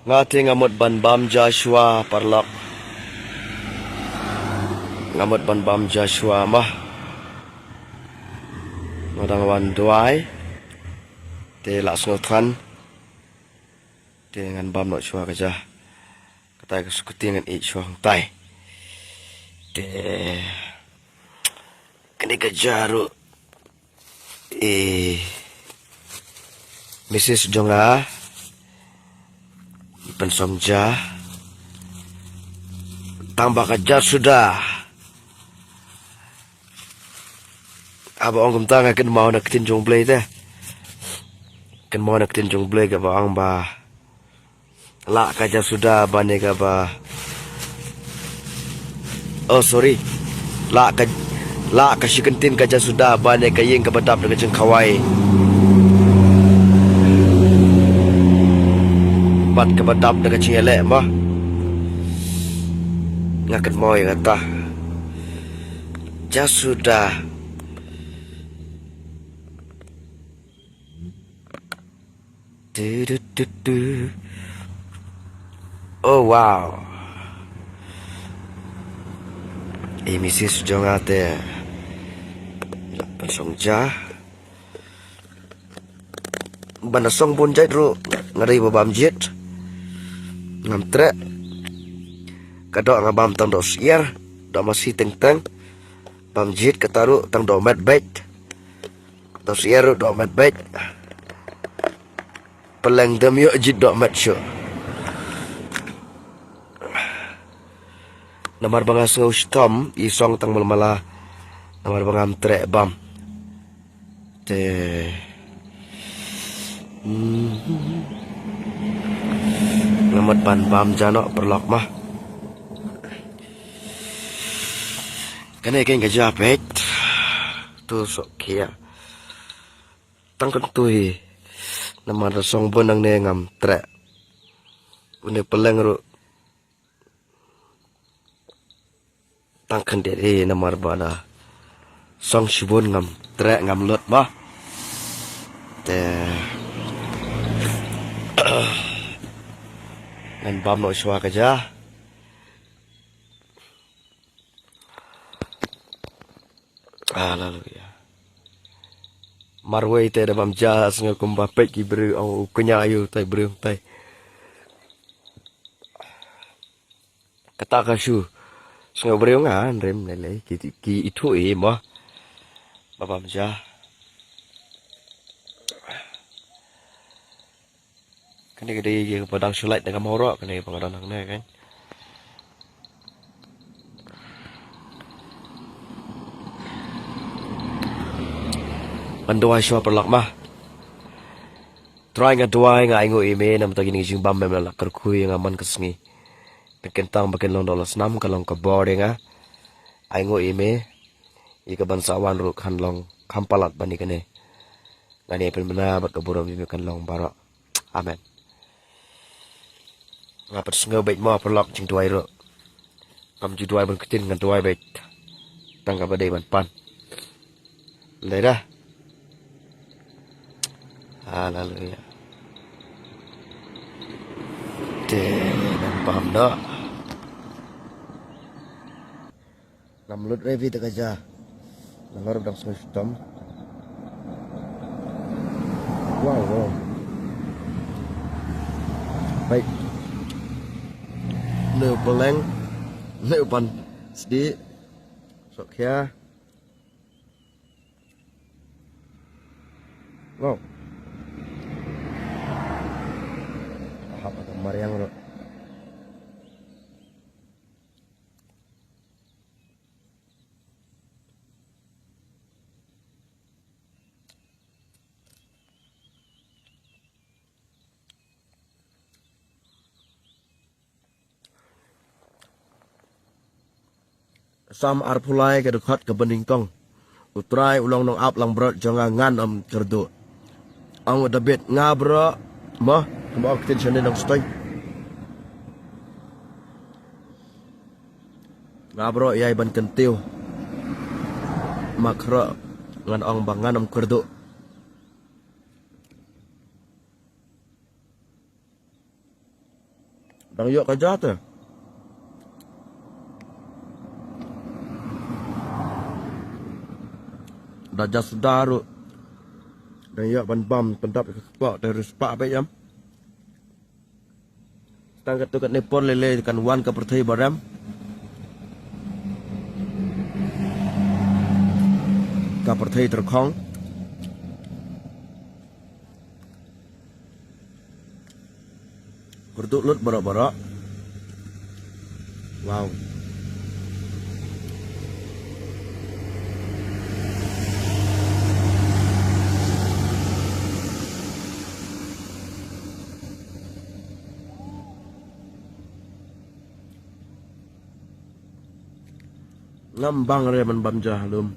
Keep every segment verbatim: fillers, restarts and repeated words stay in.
Nga te nga mut ban bam ja shuwa paralok. Nga mut ban bam ja shuwa ma. Nga dang wan duwai. Te la sngewthuh. Te ngan bam noh shuwa ka ja. Katai ka sukuti ngan ïeit shuwa hangtai. Te kane ka ja ruh. Eh, Missus jong nga i pynsong ja. Tang ba ka ja suda. Haba ong kumta nga kynmaw na ktien jong U Blei te. Kynmaw na ktien jong U Blei kaba ong ba lah ka ja suda bane kaba, oh, sorry. Lah ka, lah ka shi kyntien ka ja suda bane ka ïing kaba dap da ka jingkhawai. Bad kaba dap da ka jingïaleh ma. Nga kynmaw ïa kata. Ja suda. Du, du, du, du. Oh, wow. I Missus jong nga te la pynsong ja. Ban da song bun jait ruh nga dei ba bam jied. Ngam treh. Ka doh nga bam tang doh syiar, doh masi teng teng. Bam jied kata ruh tang doh met beit. Doh syiar ruh doh met beit. Pylleng dem ïoh jied doh met shuh. Namar ba nga sngew shitom i song tang mala mala. Namar ba ngam treh bam. Te. Hmm. Nga mut ban bam ja noh paralok ma. Kane keiñ ka ja peit. Tu sok khia. Tang kyntu hi. Namar da song bun nangne ngam treh. Une pylleng ruh. Tang khyndiat hi namar ba da song shibun ngam treh ngam lut ma. Te ngan bam noh shuwa ka ja. Haleluya. Marwei te da bam ja sngew kumba peit ki briew, ong u kñia ïa u tai briew tai. Kata ka shu. Sngew briew nga nrim ne lei ki, ki ithuh i mo. Ba bam ja. Kane ka dei ka ba dang shu lait na ka mawroh, kane ka ba nga dang hangne kan. Ngan duwai shuwa paralok ma. Trai nga duwai nga ainguh ïa me namar kine ki jingbam me la kyrkhu ïa nga man ka sngi. Te kyntang ba kin long da la snam ka long ka bor ïa nga. Ainguh ïa me. Ïa ka ban sa wan ruh kan long kham palat ban ïa kane. Ngan ïa pynbna bad ka burom ïa me kan long baroh. Amen. Nga pat sngew beit mo paralok jingduwai ruh. Ngam ju duwai ban ktien ngan duwai beit. Tang kaba dei ban pan. Lei dah. Haleluya. Te ngan pam dah. Ngam lut re vi te ka ja. Nalor dang soi stom. Wow, wow. Baik. Neu peleng. Neu pan sdi. Sok ya. Wow. Hap ada mariang ro. Salm arphew lai ka dkhot ka banyngkong. U Trai u long nongap langbrot jong nga, ngan ym kyrduh. Ong u David nga baroh, mo, kumba ong ktien shane nongstoiñ. Nga baroh ïai ban kyntiew. Makro ngan ong ba ngan ym kyrduh. Dang ïoh ka ja te. Da ja suda ruh. Dang ïoh ban bam pyndap ka spah te ruh spah beit ïam. Tang katto katne por lei lei kan wan ka pyrthei ba rem. Ka pyrthei tyrkhong. Kyrduh lut baroh baroh. Wow. Ngam bang re ban bam ja ha lum.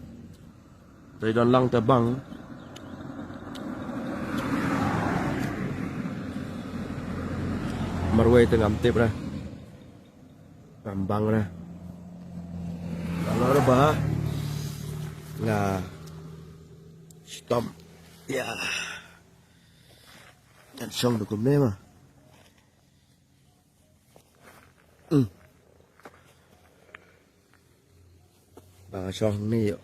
Te don lang te bang. Marwei te ngam tip re. Ngam bang re. Kalau re ba. Nga. Stop. Ya. Kan song tu kumne ma. Hmm. Ba shong ni yo.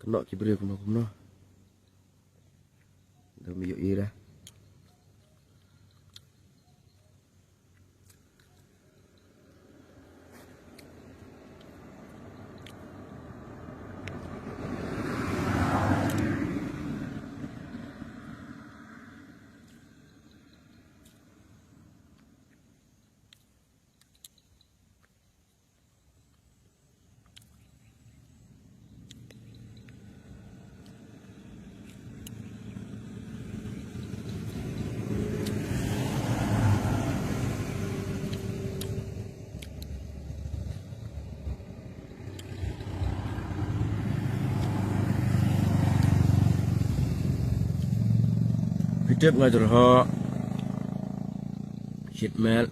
Keno ki briew kumno kumno. Dam yo ira. Phi tip nga jyrhoh. Shit mel.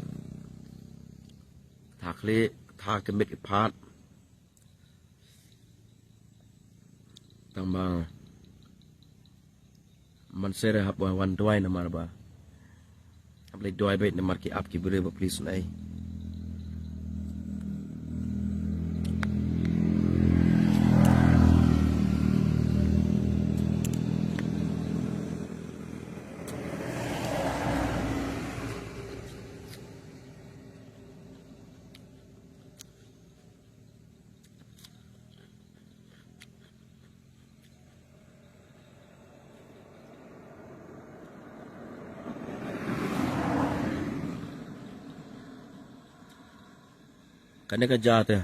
Tha khlieh, tha kymit ki phat. Tang ba man sere hap wan duwai namar ba hap leit duwai beit namar ki ap ki briew ba plis nai. Kane ka ja te.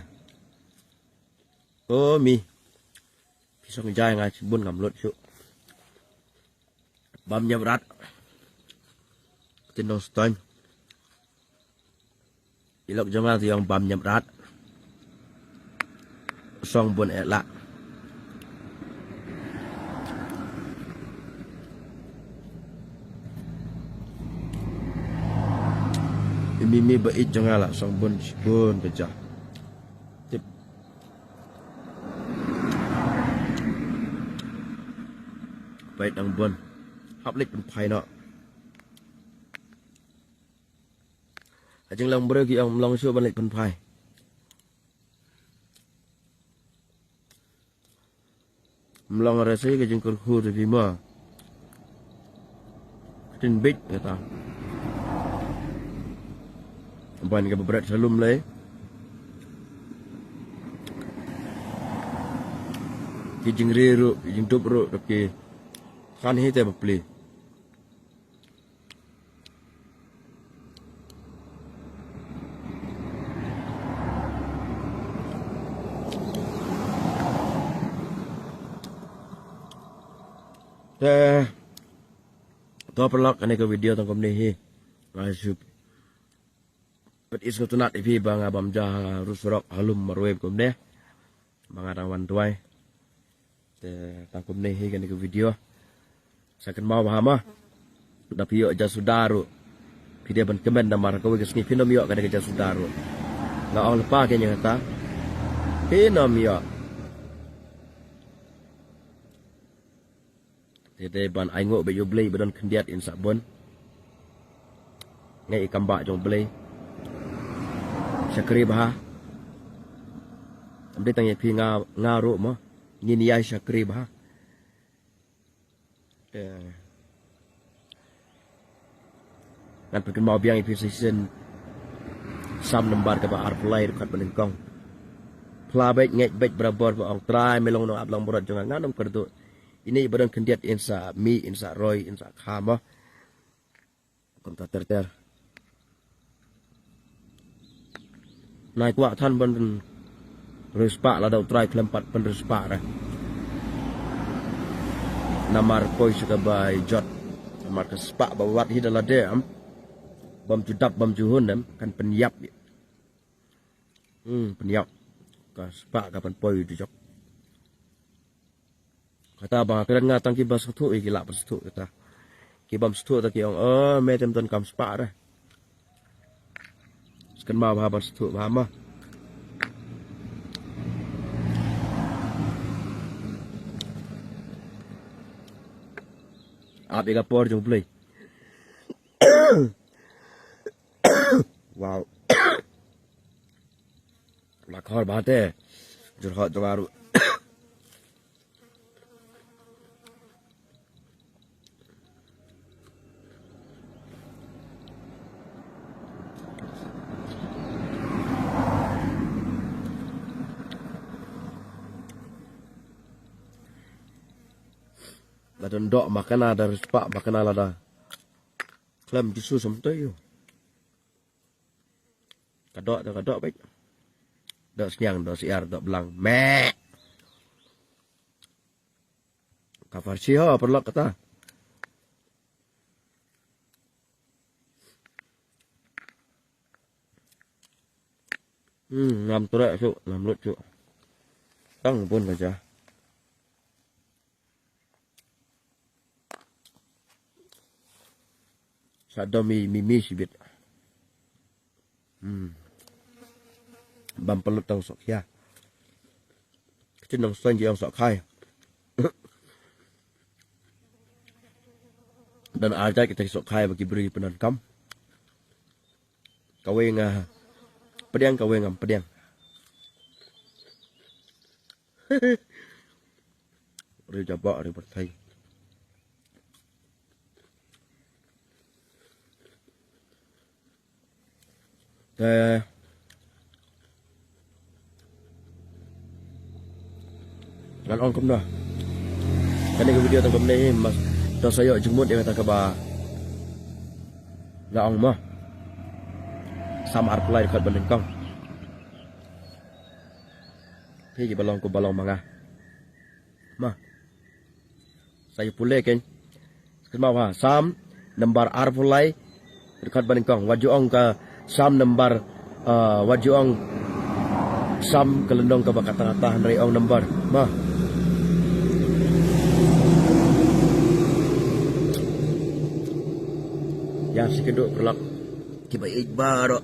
O mi. Phi song jai nga shibun ngam lut shuh. Bam nyam rat. Tin dong stang. Ilok jong nga ti ong bam nyam rat. Song bun eh lah. Imi mi ba ij jong nga lah song bun bun beja. Tip. Peit nang bun. Hap leit pynphai noh. Ka jinglong briew ki ong ym long shuh ban leit pynphai. Ym long re sei ka jingkyrkhu te phi mo. Ka tin bit kata. Ban ka ba bret shalum lei. Ki jingri ruh, ki jingdup ruh, ki khan hi te ba pli. Te to paralok kane ka video tang kumne hi. Nga shu pynbeit sngewtynnat ïa phi ba nga bam ja ha rud surok ha lum marwei kumne. Ba nga dang wan duwai. Te tang kumne hi kane ka video. Sa kynmaw bha ma. Da phi ïoh ja suda ruh. Phi dei ban kmen namar kawei ka sngi phin ym ïoh kane ka ja suda ruh. Nga ong lypa kane kata. Phin ym ïoh. Te dei ban ainguh bad U Blei ba don khyndiat in sah bun. Ngi i kam ba jong U Blei. shakri bha. Am dei tang ïa phi nga nga ruh mo. Ngin ïa shakri bha. Eh. Ngan pynkynmaw biang ïa phi shisien Salm number kaba arphew lai dkhot banyngkong. Phla beit ngeit beit barabor ba ong Trai me long nongap langbrot jong nga, ngan ym kyrduh. Ine iba don khyndiat in sa mih, in sa roi, in sa kha mo. Kumta ter ter. Nai kwah than ban riewspah lada U Trai khlem pat pynriewspah re. Namar poi sha kaba jot. Namar ka spah ba wat hi da lade em. Bym ju dap bym ju hun em kan pynïap. Hmm, pynïap. Ka spah ka pynpoi u dujok. Kata ba kren nga tang kiba sngewthuh ïa ki lah ban sngewthuh kata. Ki bym sngewthuh ta ki ong, "Oh, me tem don kam spah re." Skhem bha ban sngewthuh bha mo. Ap ïa ka por jong U Blei. Wow. La khor bha te. Jur hot jong aru. La don dok makana da riewspah makana lada khlem Jisu samtei ïa u. Ka dok, ka dok beit. Dok sniang, dok syiar, dok blang. Meh. Ka Pharisi ho paralok kata. Hmm, ngam treh shuh, ngam lut shuh. Tang bun ka ja. Sa dom i mimi shibit. Hmm. Bam pelut tang sok ya. Kachin nang seng ki ong sok khai. Dan aja kita sok khai bagi beri penan kam. Kawei nga pediang, kawei ngam pediang. Ri jabak ri pertai. Te ngan ong kumno. Kane ka video tang kumne hi mas to sa ïoh jingmut ïa kata kaba nga ong mo. Salm arphew lai dkhot banyngkong. Phi ki ba long ko ba long ma nga. Ma. Sa ïa pule ken. Kynmaw ha Salm number arphew lai dkhot banyngkong. Wat ju ong ka Salm number, ah, wat ju ong Salm ka lynnong kaba kata kata hynrei ong number. Ma. Ïa shi kynduh paralok kiba ïeit baroh.